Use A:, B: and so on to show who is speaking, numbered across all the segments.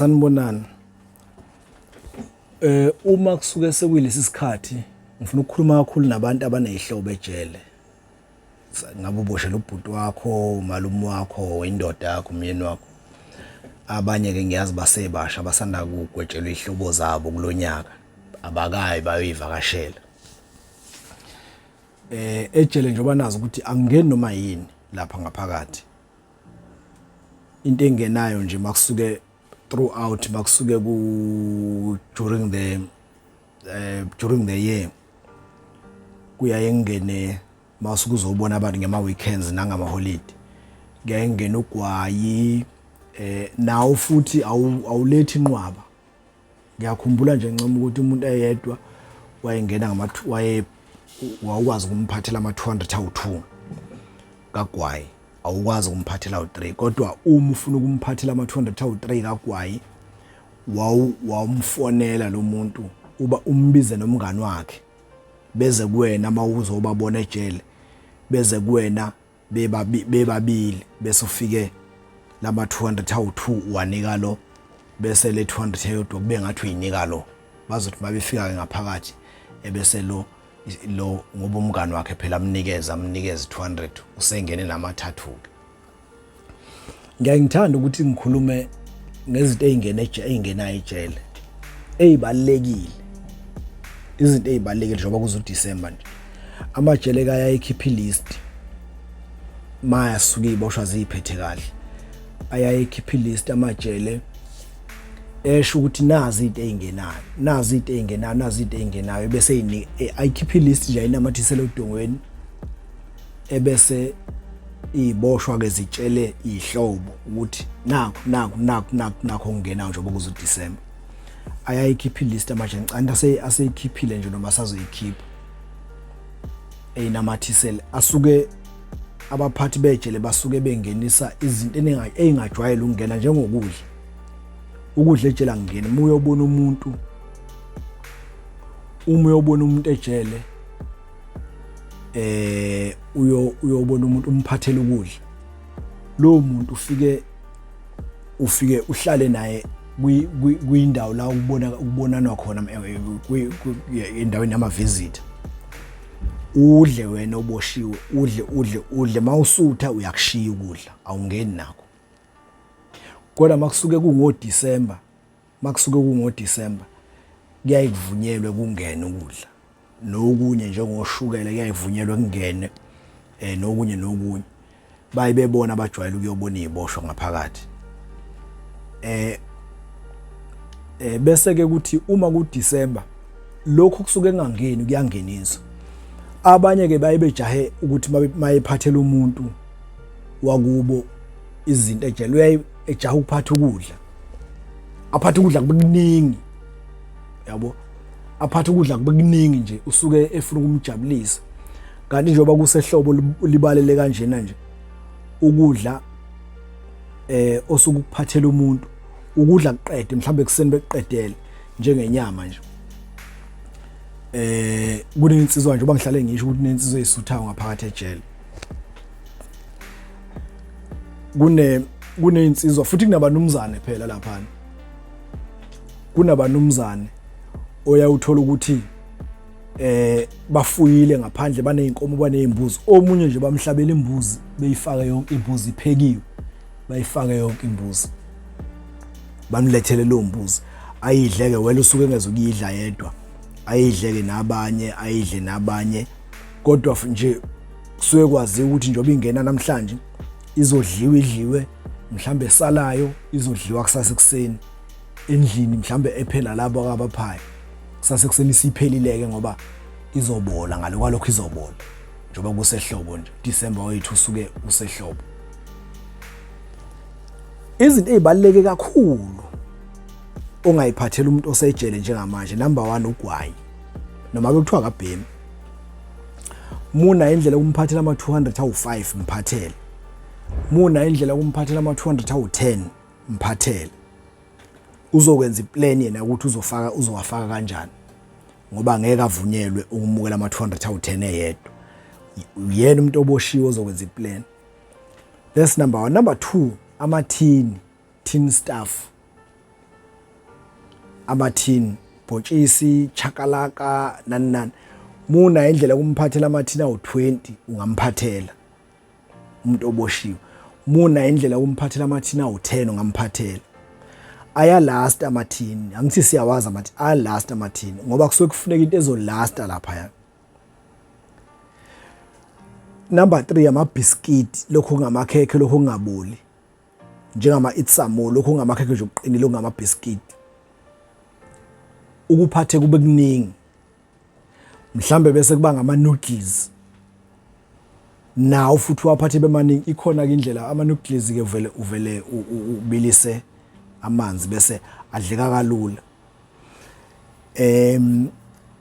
A: Sanibonani. Uma kusuke sekuyilesi sikhathi ngifuna ukukhuluma kakhulu nabantu abanezihlobo ejele. Ngabe uboshela ubhuti wakho, umalume wakho, indoda yakho, umyeni wakho. Abanye-ke ngiyazi basebasha basanda kugwetshelwa iy'hlobo zabo kulo nyaka, abakayi bayoyivakashela. Ejele njengoba nazi ukuthi angingeni noma yini lapha ngaphakathi. Into engenayo nje makusuke throughout makusuke ku during the during the year kuyaye kungene masuke uzobona abantu ngema weekends nangama holiday kuyaye kungene ugwayi nawo futhi awulethi inqwaba. Ngiyakhumbula nje ncoma ukuthi umuntu eyedwa wayengena ngama waye wawukwazi ukumphathela ama 200 awu2 kagwayi, awukwazi ukumphathela awu3, kodwa uma ufuna ukumphathela ama 200 awu3 kagwayi wawumfonela lo muntu uba umbize nomngani wakhe beze kuwena mawuzobabona ejele, beze kuwena bebabili, bese ufike lama 200 awu2 wanika lo, bese le 200 eyodwa kube ngathi uyinika lo. Bazothi mabefika ke ngaphakathi ebese lo lo ngoba umngani wakhe phela amnikeza 200 usengene namathathu ke. Ngiyaye ngithanda ukuthi ngikhulume ngezinto ey'ngena ey'ngenayo ejele ey'balulekile, izinto ey'balulekile njengoba kuze uDisemba nje. Amajele kayayikhipha ilist mayasuke iy'boshwa ziy'phethe kahle, ayayikhipha ilist amajele esho ukuthi nazi izinto ey'ngenayo, nazi izinto ey'ngenayo, nazi izinto ey'ngenayo, bese ayikhipha ilist nje ayinamathisele odongweni, ebese iboshwa ke zitshele ihlobo ukuthi nakho nakho nakho nakho nakho okungenayo njengoba kuze uDisemba. Ayayikhipha ilist manje, ngicanda aseyikhiphile nje noma sazoyikhipha eyinamathisele. Asuke abaphathi bejele basuke bengenisa izinto ey'ngajwayele ukungena njengokudla. Ukudla ejele akungeni. Uma uyobona umuntu, uma uyobona umuntu ejele uyobona umuntu umphathele ukudla, lowo muntu ufike uhlale naye kwindawo la ukubona ukubonanwa khona endaweni yama-visitor, udle wena oboshiwe, udle udle udle, mawusutha uyakushiya ukudla, awungeni nakho. Kodwa makusuke kungoDisemba, makusuke kungoDisemba kuyaye kuvunyelwe kungene ukudla nokunye njengoshukela, kuyaye kuvunyelwe kungene nokunye nokunye. Baye bebona abajwayele ukuyobona iziboshwa ngaphakathi. Bese ke kuthi uma kuDisemba lokhu kusuke kungangeni kuyangeniswa. Abanye ke baye bejahe ukuthi mayephathela umuntu wakubo izinto ejele, uyaye ejaha ukuphatha ukudla, aphathe ukudla kube kuningi, yabo, aphathe ukudla kube kuningi nje, usuke efuna ukumjabulisa. Kanti njengoba kusehlobo libalele kanjena nje ukudla osuke ukuphathela umuntu ukudla kuqede mhlambe ekuseni bekuqedele njengenyama nje. Kunensizwa nje ngihlale ngisho ukuthi kunensizwa eyisuthayo ngaphakathi ejele, kunezinsizwa futhi kunabanumzane phela laphana, kunabanumzane oyawuthola ukuthi bafuyile ngaphandle, baneyinkomo baneyimbuzi, omunye nje bamhlabela imbuzi beyifake yonke imbuzi iphekiwe, bayifake yonke imbuzi bamlethele leyo mbuzi ayidleke. Wena usuke engezukuyidla yedwa, ayidleke nabanye, ayidle nabanye, kodwa nje kusuke kwaziwa ukuthi njengoba ingena namhlanje izodliwa, idliwe mhlambe esalayo izodliwa kusasa ekuseni endlini, mhlambe ephela labo abaphayo kusasa ekuseni isiphelileke ngoba izobola ngale kwalokho, izobola njengoba kusehlobo nje, December wethu usuke usehlobo. Izinto ezibaluleke kakhulu ongayiphathela umuntu osejele njengamanje, number 1 ugwayi, noma bekuthiwa akabhemi. Muna indlela yokumphathela ama 200 awu5 mphathele, muna indlela yokumphathela ama 200 awu10 mphathele. Uzokwenza iplan yena ukuthi uzofaka uzowafaka kanjani, ngoba ngeke avunyelwe ukumukela ama 200 awu10 eyedwa. Uyena umuntu oboshiwe ozokwenza iplan. That's number 1. Number 2, amathini, tin stuff. Amathini bhontshisi, chakalaka, nani nani. Muna indlela kumphathela amathini awu20 ungamphathela umuntu oboshiwe. Muna indlela kumphathela amathini awu10 ungamphathela. Ayalast amathini, angithi siyawazi amathini, ayalast amathini ngoba kusuke kufuneka into ezolasta lapha ya. Number 3 amabhiskiti, lokho kungamakhekhe, lokho kungaboli. Njengama itsamo, lokho kungamakhekhe nje okuqinile okungamabhiskiti. Ukuphathe kube kuningi. Mhlambe bese kuba ngama noodles. Nawo futhi waphathe bemaningi, ikhona ke indlela ama noodles ke vele uvele ubilise amanzi bese adleka kalula.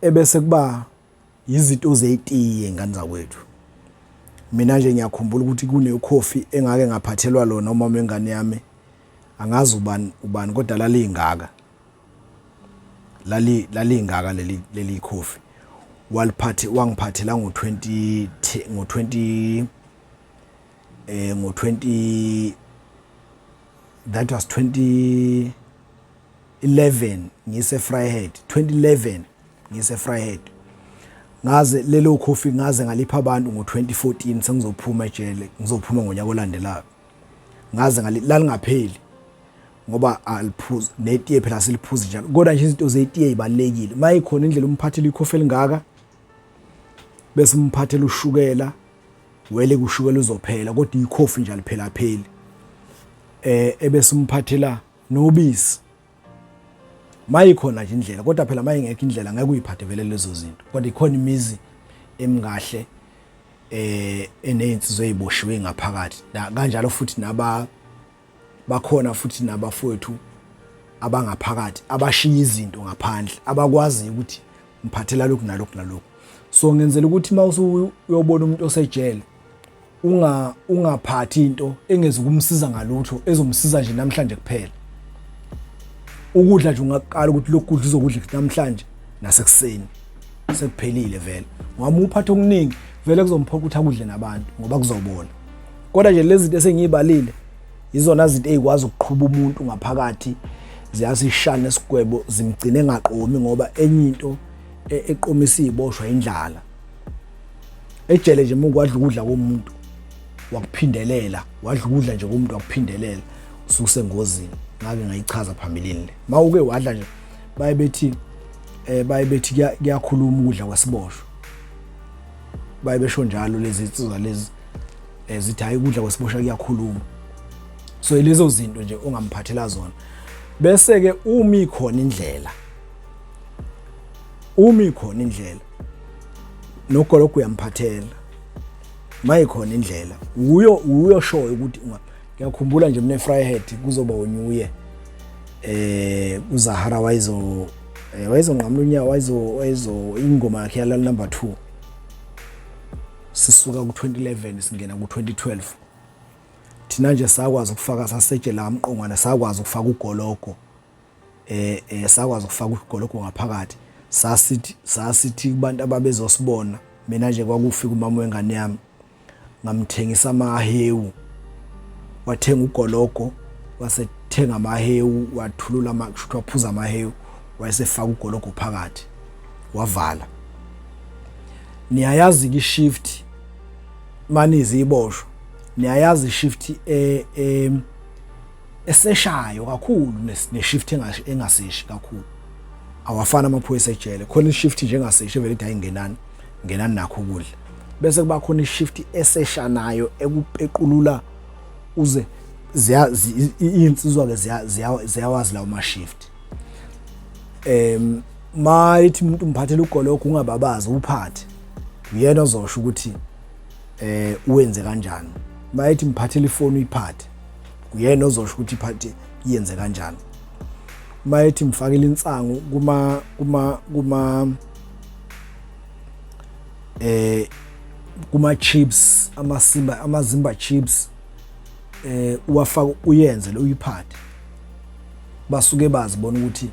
A: Ebese kuba izinto zetiye ngane zakwethu. Mina nje ngiyakhumbula ukuthi kune coffee engake ngaphathelwa lona umama wengane yami, angazi ubani ubani, kodwa lalingaka, lali lalingaka leli coffee, waliphathe wangiphathela ngo20 ngo20 ngo20, that was 2011 ngise Vryheid, 2011 ngise Vryheid. Ngaze lelo coffee ngaze ngalipha abantu ngo2014 sengizophuma ejele, ngizophuma ngonyaka olandelayo. Ngaze lalingapheli ngoba aliphuzi netiye phela, siliphuzi njalo, kodwa nje izinto zetiye ibalekile. Mayikhona indlela umphathele ikhofi elingaka bese umphathela ushukela, wele kushukela uzophela, kodwa ikhofi nje aliphela pheli. Ebese umphathela nobisi mayikhona nje indlela, kodwa phela mayingekho indlela ngeke uyiphathe vele lezo zinto. Kodwa ikhona imizi emikahle enezinsizwa eziboshiwe ngaphakathi kanjalo, futhi naba bakhona futhi nabafowethu abangaphakathi abashiya izinto ngaphandle, abakwazi ukuthi ngiphathela lokhu nalokhu nalokhu. So ngenzela ukuthi uma usuyobona umuntu osejele ungaphathi into engezukumsiza ngalutho, ezomsiza nje namhlanje kuphela. Ukudla nje ungaqala ukuthi lokhu kudla uzokudla namhlanje nasekuseni, sekuphelile vele. Ngoba uphatha okuningi vele kuzomphoqa ukuthi akudle nabantu ngoba kuzobola. Kodwa nje lezi zinto esengiyibalile izona zinto ezikwazi ukuqhuba umuntu ngaphakathi, ziyasishana isigwebo, zimgcine engaqomi, ngoba enye into eqomisa iziboshwa indlala. Ejele nje mukwadla ukudla komuntu wakuphindelela, wadla ukudla nje komuntu wakuphindelela, ususengozini. Ngake ngayichaza phambilini le. Mawuke wadla nje baye bethi baye bethi kuyakhuluma ukudla kwesiboshwa, baye besho njalo lezi insizwa lezi, zithi hayi, ukudla kwesiboshwa kuyakhuluma. So lezo zinto nje ongamphathela zona, bese ke uma ikhona indlela, uma ikhona indlela nogologo uyamphathela mayikhona indlela, uyo uyoshoyo ukuthi ngiyakhumbula nje mina eVryheid kuzoba unyuye uZahara wayezo wayezonqamula unyawo, wayezo ingoma yakhe yalala number 2. Sisuka ku2011 singena ku2012, thina nje sakwazi ukufaka, sasetshela amqongwana, sakwazi ukufaka ugologo, sakwazi ukufaka ugologo ngaphakathi. Sasithi kubantu ababezosibona, mina nje kwakufika umama wengane yami, ngamthengisa amahewu, wathenga ugologo, wasethenga amahewu, wathulula, kusho waphuza amahewu, wayesefaka ugologo phakathi wavala. Niyayazi ke shift manizi iboshwa, niyayazi ishift eseshayo kakhulu neshift engaseshi kakhulu. Awafana amaphoyisa ejele, khona ishift nje engaseshi evele ithi ayingenani ngenani nakho ukudla, bese kuba khona ishift eseshanayo ekupequlula uze ziya insizwa ke ziyawazi lawo ma shift. Mayithi umuntu umphathela ugologo, ungababazi, uphathe, uyena ozosho ukuthi uwenze kanjani. Mayithi mphathela ifoni, uyiphathe, uyena ozosho ukuthi iphathe iyenze kanjani. Mayithi mfakele insangu kuma chips, amasimba, amazimba chips, uwafaka, uyenze lo, uyiphathe. Basuke bazi bona ukuthi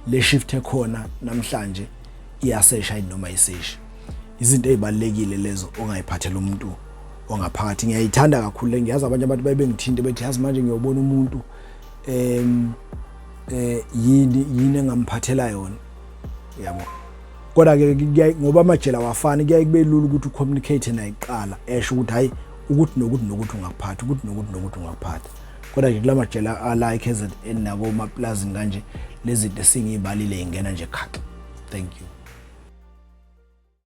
A: le shift ekhona namhlanje iyasesha yini noma ayiseshi. Izinto ezibalekile lezo ongayiphathela umuntu ongaphakathi. Ngiyayithanda kakhulu le, ngiyazi abanye abantu baye bengithinte bethi yazi manje ngiyobona umuntu Eh yini yini engamphathela yona, yabo. Kodwa ke ngoba amajele awafani, kuyaye kube lula ukuthi ucommunicate naye kuqala, esho ukuthi hayi, ukuthi nokuthi nokuthi ungakuphatha, ukuthi nokuthi nokuthi ungakuphatha. Kodwa nje kula majele ala e-KZN nakomaplazini kanje, lezi zinto esingiyibalile ingena nje khaxa. Thank you.